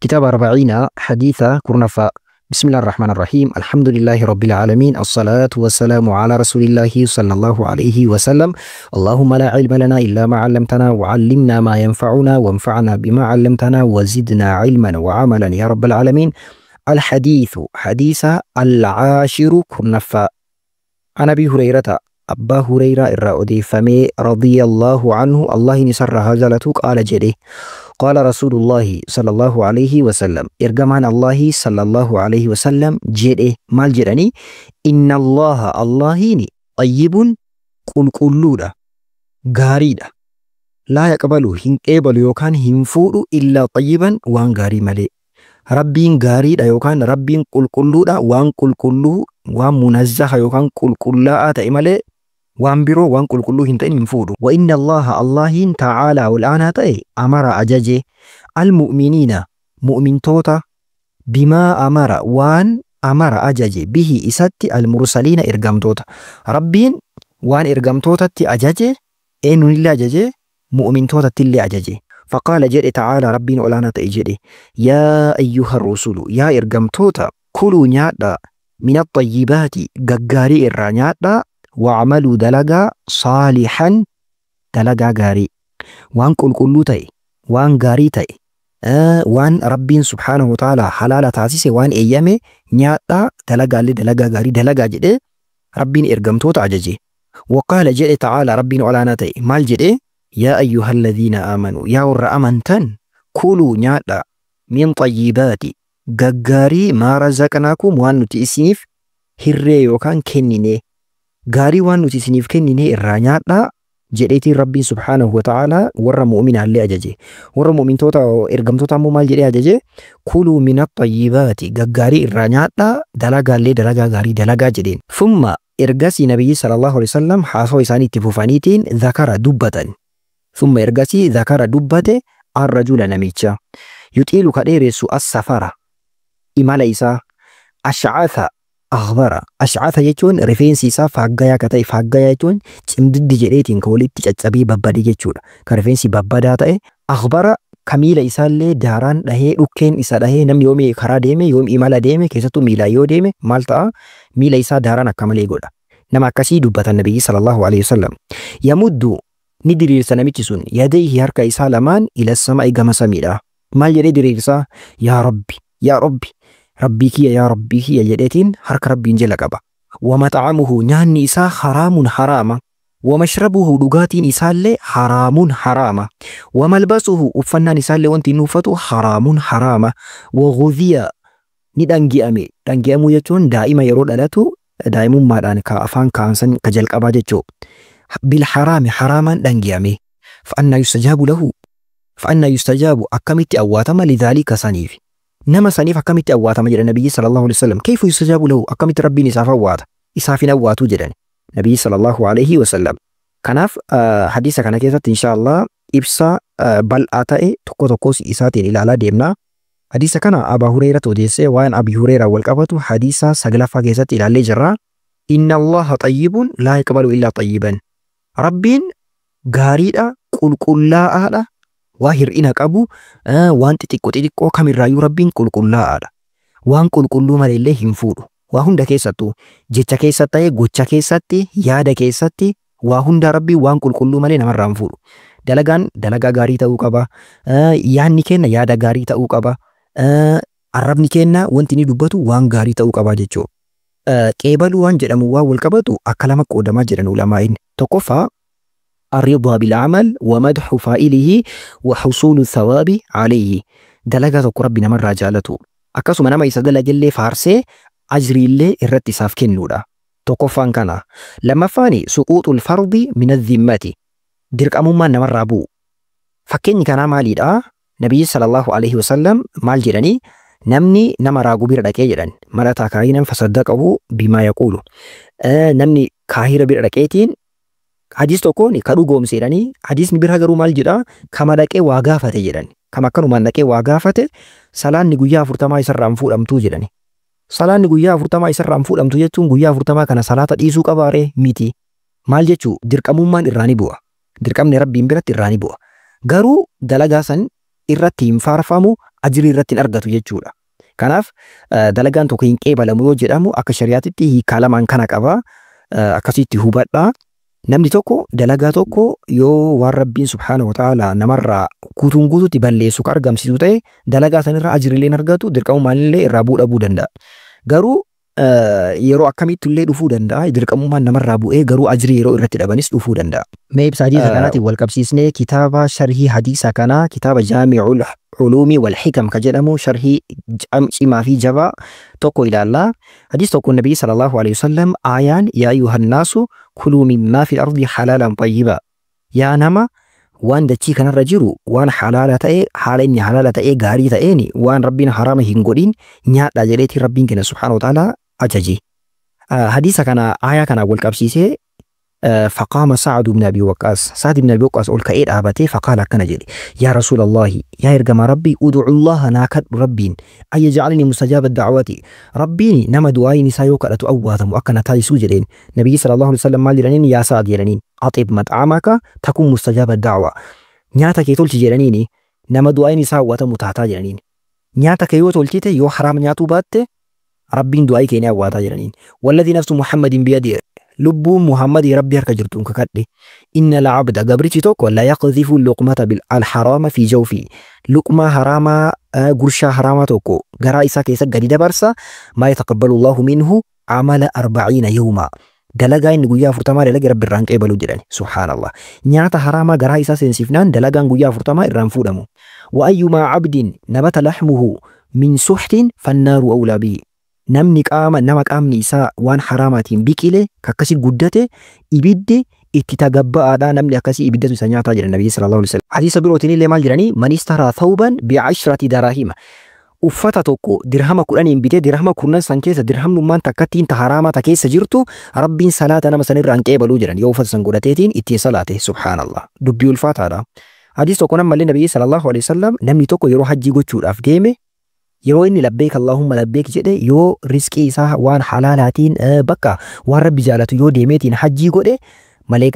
Kitaaba Arbaciina hadiisa 10ffaa. Bismillah ar-Rahmaan ar-Rahiim. Alhamdulillahi Rabbil Aalamiin. As-salaatu wassalaamu ala Rasuulillahi sallallahu alayhi wa sallam. Allahumma laa ilma lanaa illaa maa 'allamtanaa wa 'allimnaa maa yanfa'unaa wanfa'naa bimaa 'allamtanaa wa zidnaa 'ilman wa 'amalan yaa Rabbal Aalamiin. Al-hadiithu hadiisa al-caashiru 10ffaa. An Abii Hurayrata Abbaa Hureyraa irraa odeeffamee radiyallahu anhu Allahin isarraa haa jaalatu qaala jedhe qaala rasuulullaahi sallallahu alayhi wasallam ergamaan Allahi sallallahu alayhi wasallam jedhe maal jedhanii inna Allaha Allahiin xayyibun qulqulluudha gaariidha laa yaqbalu hin qeebalu yookaan hin fuudhu illaa xayyiban waan gaarii malee Rabbiin gaariidha yookaan Rabbiin qulqulluudha waan qulqulluu waan munazzaha yookaan qulqullaa'aa ta'e malee waan biroo waan qulqulluu hin ta'in hin fuudhu. Wa inna Allaha Allahiin ta'aalaa ol aanaa ta'e amara ajaje al-mu'miniina mu'mintoota bimaa amara waan amara ajaje bihi isatti al-mursaliina ergamtoota. Rabbiin waan ergamtootatti ajaje eenyunillee ajaje mu'mintootatti illee ajaje. Faqaala jedhe ta'aalaa Rabbiin olaanaa ta'e jedhe yaa ayyuha rusulu yaa ergamtoota kuluu nyaadhaa mina xayyibaati gaggaarii irraa nyaadhaa wa'amaluu dalagaa saalihan dalagaa gaarii waan qulqulluu ta'e waan gaarii ta'e waan Rabbiin subhaanahu wa ta'ala halaala taasise waan eeyyame nyaadhaa dalagaallee dalagaa gaarii dalagaa jedhee Rabbiin ergamtoota ajaje. Waqaala jedhe ta'aala Rabbiin olaanaa ta'e maal jedhe yaa ayyuhalladhiina aamanuu yaa warra amantan kuluu nyaadhaa min xayyibaati gaggaarii maa razaqnaakum waan nuti isiniif hirree yookaan kennine gaarii waan nuti isiniif kennine irraa nyaadhaa jedheetiin Rabbiin subhaanahu wa ta'ala warra mu'minaallee ajaje. Warra mu'mintoota ergamtoota ammoo maal jedhee ajaje? Kuluu mina xayyibaati gaggaarii irraa nyaadhaa dalagaallee dalagaa gaarii dalagaa jedheen. Thumma ergasii nabiyyi sallallahu alaihi wasallam haasawaa isaanii itti fufaniitiin zakara dubbatan. Thumma ergasii zakara dubbate arrajula namicha. Yuxiilu ka dheeressu as-safara imala isaa ash'atha akhbara ash'atha jechuun rifeensi isaa faaggayaa ka ta'e faaggayaa jechuun cimdiddi jedheetiin ka walitti caccabee babbade jechuudha. Ka rifeensi babbadaa ta'e akhbara ka miila isaallee daaraan dhahee dhukkeen isa dhahee namni yoom karaa deeme yoom imala deeme keessattuu miilaan yoo deeme maal ta'a miila isaa daaraan akka malee godha. Nama akkasii dubbatan nabiyyi sallallahu alaihi wasallam. Yamuddu ni diriirsa namichi sun yadayhi harka isaa lamaan ila samaa'i gama samiidha. Maal jedhee diriirsa? Yaa Rabbi, yaa Rabbi, Rabbii kiyya yaa Rabbii kiyya jedheetiin harka Rabbiin jala qaba. Wa maxacamuhu nyaanni isaa haraamun haraama. Wa mashrabuhu dhugaatiin isaallee haraamun haraama. Wa malbasuhu uffannaan isaallee wanti inni uffatu haraamun haraama. Wa ghudhiya ni dhangi'ame. Dhangi'amuu jechuun daa'ima yeroo dhalatu daa'imummaadhaan ka afaan kaansan ka jalqabaa jechuu. Bil haraami haraamaan dhangi'ame. Fa'annaa yustajaabu lahu. Fa'annaa yustajaabu akkamitti awwaatama lidhaalika saniif. Nama saniif akkamitti awwaatama jedha nabiyyi sallallahu alaihi wasallam. Kayfa yustajaabu lahu akkamitti Rabbiin isaaf awwaata. Isaaf hin awwaatu jedhan nabiyyi sallallahu alaihi wasallam. Kanaaf hadiisa kana keessatti inshaallah ibsa bal'aa ta'e tokko tokkos isaatiin ilaalaa deemna. Hadiisa kana Abaa Hureeratu odeessee waan Abii Hureeraa wal qabatu hadiisa 9ffaa keessatti ilaallee jirra. Inna Allaha xayyibun laa yaqbalu illaa xayyiban. Rabbiin gaariidha, qulqullaa'aadha, waa hir'ina qabu, waan xixiqqoo xixiqqoo kamirraayyuu Rabbiin qulqullaa'aadha. Waan qulqulluu maleellee hin fuudhu. Waa hunda keessattuu jecha keessatti ta'e gocha keessatti yaada keessatti waa hunda Rabbiin waan qulqulluu malee namarraa hin fuudhu. Dalagaan dalagaa gaarii ta'uu qaba. Yaadni keenya yaada gaarii ta'uu qaba. Arrabni keenya wanti inni dubbatu waan gaarii ta'uu qaba jechuudha. Qeebaluu waan jedhamu waan wal qabatu akka lama qoodamaa jedhan ulamaa'in. Tokkoffaa الرضا بالعمل ومدح فاعله وحصول الثواب عليه. Dalagaa tokko Rabbi namarraa jaalatu. Akkasuma nama isa dalagellee faarsee ajriillee irratti isaaf kennuudha. Tokkoffaan kana. Lammaffaan suquuxul fardi min adh-dhimmati. Dirqamummaan namarraa bu'u. Fakkeenyi kanaa maaliidha? Nabiyyi sallallahu alaihi wasallam maal jedhanii? Namni nama raagu bira dhaqee jedhan. Malataa kaahinan fasaddaqahu bimaa yaquulu. Namni kaahira bira dhaqeetiin hadiis tokkoon ka dhugoomse jedhanii hadiisni biraa garuu maal jedhaa? Kama dhaqee waa gaafate jedhan. Kama akkanumaan dhaqee waa gaafate salaanni guyyaa 40 isarraa hin fuudhamtuu jedhani. Salaanni guyyaa 40 isarraa hin fuudhamtu jechuun guyyaa 40 kana salaata dhiisuu qabaaree miti. Maal jechuu dirqamummaan irraa ni bu'a. Dirqamni Rabbiin biratti irraa ni bu'a. Garuu dalagaa san irratti hin faarfamu Ajrii irratti hin argatu jechuudha. Kanaaf dalagaan tokko hin qeebalamu yoo jedhamu akka shari'aatitti hiikaa lamaan kana qaba. Akkasitti hubadhaa. Namni tokko dalagaa tokko yoo waan Rabbiin subhaanahu wa ta'ala namarraa guutuun guutuutti balleessu ka argamsiisu ta'e dalagaa sanirraa ajriilee hin argatu, dirqamummaanillee irraa bu'uu dhabuu danda'a. Garuu yeroo akkamitti illee dhufuu danda'a, dirqamummaan namarraa bu'ee garuu ajrii yeroo irratti dhabanis dhufuu danda'a. Mee ibsa hadiisa kanaatiin wal qabsiisnee kitaaba sharhii hadiisa kanaa kitaaba Jaami'ul Uluumii wal Hikam ka jedhamu sharhii cimaa fi jabaa tokko ilaalla. Hadiis tokko Nabii sallallahu alaihi wasallam aayaan yaa ayyuhannaasu kuluu mimmaa fil ardi halaalan xayyiba. Yaa nama, waan dachii kanarra jiru waan halaala ta'e, haala inni halaala ta'e gaarii ta'een, waan Rabbiin haraama hin godhin nyaadhaa jedheeti Rabbiin keenya subhaanahu wa ta'ala ajaje. Hadiisa kana aayaa kana wal qabsiisee فقام سعد بن أبي وقاص، سعد بن أبي وقاص ol ka'ee dhaabatee فقال akkana jedhe: يا رسول الله، yaa ergamaa Rabbii، ادع الله naa kadhu Rabbiin أن يجعلني مستجاب الدعوة, Rabbiin nama du'aayin isaa yoo kadhatu awwaatamu akka na taasisuu jedheen. Nabiyyi sallallahu alaihi wasallam maal jedhaniin? يا سعد jedhaniin, أطب مطعمك تكن مستجاب الدعوة. Nyaata kee tolchi jedhaniini, nama du'aayin isaa awwaatamu taataa jedhaniin. Nyaata kee yoo tolchite, yoo haraam nyaatuu baatte, Rabbiin du'aayii kee ni awwaataa jedhaniin. والذي نفس محمد بيده, lubbuun Muhammadii Rabbi harka jirtuun kakadhe, إن العبد, gabrichi tokko, ليقذف اللقمة الحرام في جوفه, luqmaa haraamaa, gurshaa haraamaa tokko garaa isaa keessa gadi dabarsa, ما يتقبل الله منه عمل 40 يوما, dalagaa inni guyyaa 40 dalage Rabbi irraan qeebalu jedhani. Subhaanallah, nyaata haraamaa garaa isaa seensifnaan dalagaan guyyaa 40 irraan fuudhamu. وأيما عبد نبت لحمه من سحت فالنار أولى به. Namni qaama nama qaamni isaa waan haraamaatiin biqile akkasii guddate ibiddi itti tagabba'aadha, namni akkasii ibiddatu isa nyaataa jedhan Nabiyyi sallallahu alaihi wasallam. Hadiisa birootiin illee maal jedhanii? من اشترى ثوبا بعشرة دراهم, uffata tokko dirhama 10n bitee, dirhama 10 san keessa dirhamnummaan takkattiin ta haraamaa ta keessa jirtu Rabbiin salaata nama sanirraa hin qeebaluu jedhan, yoo uffata san godhateetiin ittiin salaate. Subhaanallah, dubbii ulfaataadha. Hadiis tokko ammallee Nabiyyi sallallahu alaihi wasallam namni tokko yeroo hajjii gochuudhaaf deeme, yeroo inni لبيك اللهم لبيك jedhe, yoo riskii isaa waan halaalaatiin bakka waan Rabbi jaalatu yoo deemeetiin hajjii godhe, malee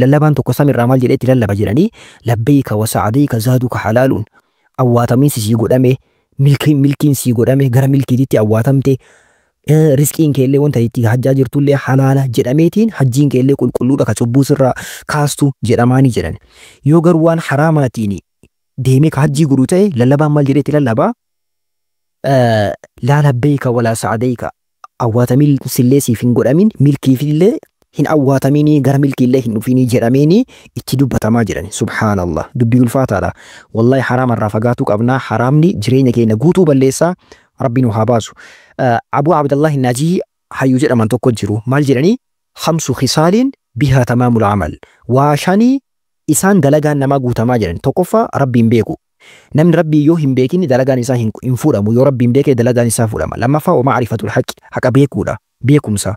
lallabaan tokko samirraa maal jedhee itti lallaba jedhanii? لبيك وسعديك زادك حلال, awwaatamiinsi sii godhame, milkiin sii godhame, gara milkiititti awwaatamte, riskiin keellee wanta itti hajjaa jirtullee halaala jedhameetiin, hajjiin keellee qulqulluudha ka cubbuu sirraa kaastu jedhamaanii jedhan. Yoo garuu waan haraamaatiin deemee ka hajjii godhu ta'e, lallabaan maal jedhee itti lallabaa? لا لبيك ولا سعديك, awwaatamiin sillee siif hin godhamin, milkiifillee hin awwaataminii, gara milkiillee hin dhufinii jedhameeni itti dubbatamaa jedhan. Subhaanallah, dubbii ulfaataadha. Wallahi haraama irraa fagaatuu qabnaa. Haraamni jireenya keenya guutuu balleessaa. Rabbi nu haa baasu. Abuu Abdallahi Naajii hayyuu jedhaman tokko jiru. Maal jedhanii? خمس خصال بها تمام العمل, waa shanii isaan dalagaan namaa guutamaa jedhan. Tokkoffaa, Rabbiin beeku. Namni Rabbii yoo hin beekin dalagaan isaa hin fuudhamu. Yoo Rabbiin beeke dalagaan isaa fuudhama. Lammaffaa, ومعرفة الحق, haqa beekuudha, beekumsa.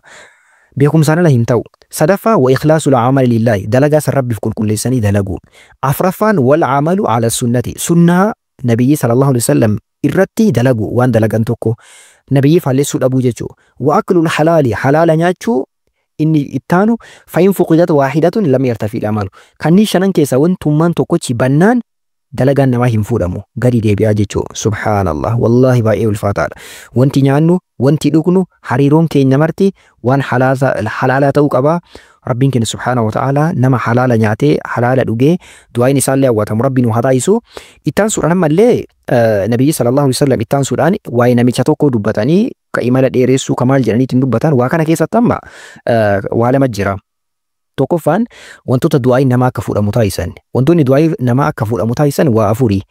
Beekumsaan ala hin ta'u. Sadaffaa, وإخلاص العمل لله, dalagaa san Rabbiif qulqulleessanii dalaguu. Afraffaan, والعمل على السنة, sunnaa Nabiyyi sallallahu alaihi wasallam irratti dalagu, waan dalagan tokko Nabiyyi faallessuu dhabuu jechuu. وأكل الحلال, halaala nyaachuu inni ittaanu. فإن فقدت واحدة لم يرتفع العمل. Kanneen shanan keessaa wantummaan tokkochi bannaan dalagaan namaa hin fuudhamu, gadi deebi'aa jechuu. Subhaanallah, wallaahi baay'ee ulfaataadha. Wanti nyaannu, wanti dhugnu, hariiroon keenya marti waan halaalaa ta'uu qabaa. Rabbiin keenya subhaanahu wa ta'ala nama halaala nyaatee halaala dhugee du'aayin isaallee hawwatamu Rabbi nu haa taasisu. Ittaan suudhaan ammallee Nabiyyi sallallahu alaihi wasallam ittaan suudhaan waa'ee namicha tokko dubbatanii, ka imala dheeressuu ka maal jedhaniitiin dubbatan. Waa kana keessatti amma waa lama jira. Tokkoffaan, wantoota du'aayin namaa akka fuudhamu taasisan. Wantoonni du'aayin namaa akka fuudhamu taasisan waa afurii.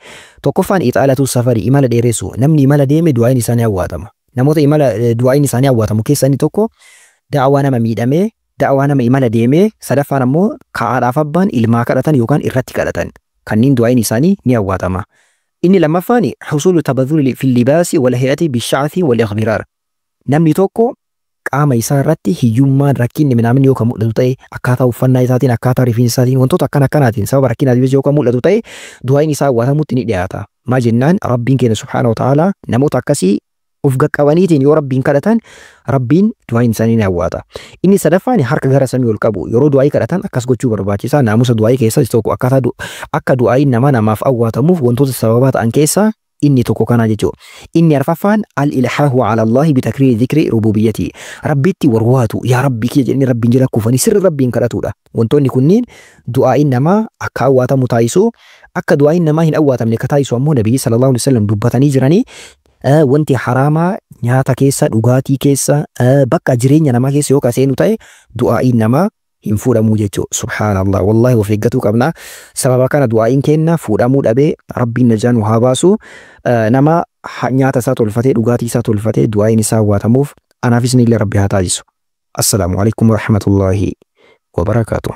Tokkoffaan, إطالة السفر, imala dheeressu. Namni imala deeme du'aayin isaanii hawwatama. Namoota imala du'aayin isaanii hawwatamu keessaa inni tokko da'awaa nama miidhamee, da'awaa nama imala deemee, sadaffaan ammoo ka'aadhaaf abbaan ilmaa kadhatan yookaan irratti kadhatan. Kanneen du'aayin isaanii ni hawwatama. Inni lammaffaan, حصول التبذل في اللباس والهيئة بالشعث والإغبرار. Namni tokko qaama isaa irratti hiyyummaan, rakkinni minaamin yoo kan mul'atu ta'e, akkaataa uffannaa isaatiin, akkaataa rifeensa isaatiin, wantoota akkana akkanaatiin sababa rakkinaatiif yoo kan mul'atu ta'e, du'aayin isaa hawwatamutti ni dhiyaata. Maa jennaan, Rabbiin keenya subhaanahu wa ta'aalaa namoota akkasii of qaqqabaniitiin yoo Rabbiin kadhatan, Rabbiin du'aayin isaanii ni hawwata. Inni sadaffaan, harka gara samii ol qabu. Yeroo du'aayii kadhatan akkas gochuu barbaachisaa. Naamusa du'aayii keessaa tokko, akkaataa akka du'aayin namaa namaaf hawwatamuuf wantoota sababaa ta'an keessaa Inni tokko kana jechuudha. Inni arfaffaan al-ilhaahu ala Allahi bitakriiri dhikri rububiyyati. Rabbitti warwaatu, yaa Rabbi kiyya jedhanii Rabbiin jala kufanii sirri Rabbiin kadhatudha. Wantoonni kunniin du'aa'iin namaa akka awwaatamu taasisu. Akka du'aa'iin namaa hin awwaatamne akka taasisu ammoo Nabiyyi sallallahu alaihi wasallam dubbatanii jiranii. Wanti haraamaa nyaata keessa, dhugaatii keessa, bakka jireenya namaa keessa yoo ka seenu ta'e du'aa'iin namaa hin fuudhamuu jechuudha. Subhaanallah, wallahi of eeggatuu qabna. Sababa kana du'aa'iin keenna fuudhamuu dhabee, Rabbiin najaa nu haa baasu. Nama nyaata isaa tolfatee, dhugaatii isaa tolfatee du'aa'iin isaa awwaatamuuf anaafis illee Rabbi haa taasisu. Assalaamu alaikum warahmatullahi wabarakaatuh.